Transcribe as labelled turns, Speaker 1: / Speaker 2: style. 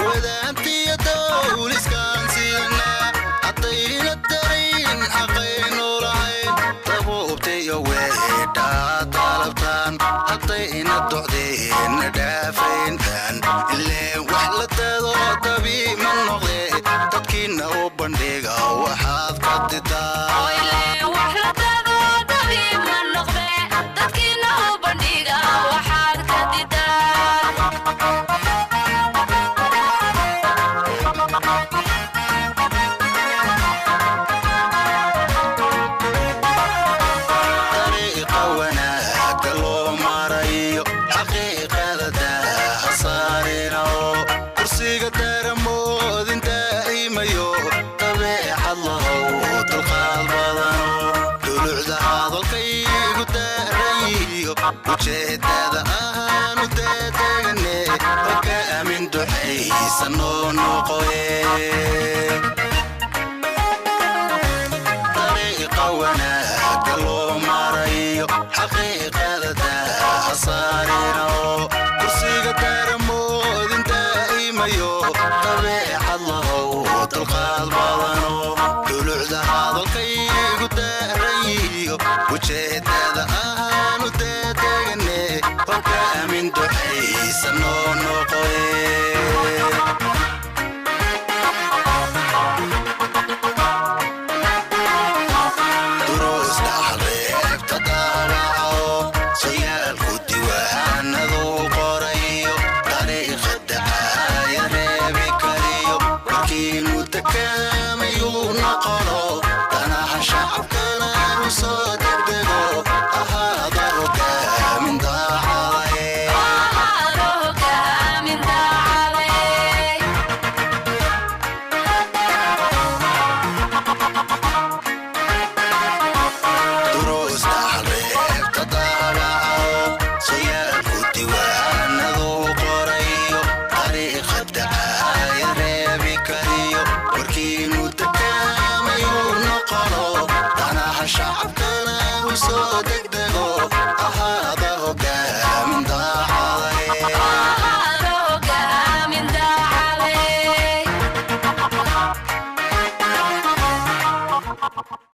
Speaker 1: Wadaantiya dowliskaan siina haddayna darayn xaqaynu lahayn. Bandhiga waxaad ka didaa.
Speaker 2: Wax la dado dabiib ma noqde, dadkiina u bandhiga waxaad ka didaan.
Speaker 1: Dariiqa wanaagga loo marayo xaqiiqada daaha saarino, kursiga daramoodin daa'imayo, dabeecad lahow dulqaad badano, dulucda hadalkaygu daarayiyo ujeedada ahaanu daadegane, hogaamin duxaysanoo noqoye. Dariiqa wanaagga loo marayo xaqiiqada daaha saarino, kursiga daramoodin daa'imayo, dabeecad lahow dulqaad badano, dulucda hadalkaygu daarayiyo ujeedada ahaanu daadegane, hogaamin duxaysanoo noqoye. Duruus dhaxalreebta daabaco, suyaalku diwaanadu qorayo, taariikha dacaaya reebi kariyo, warkiinu dekaan.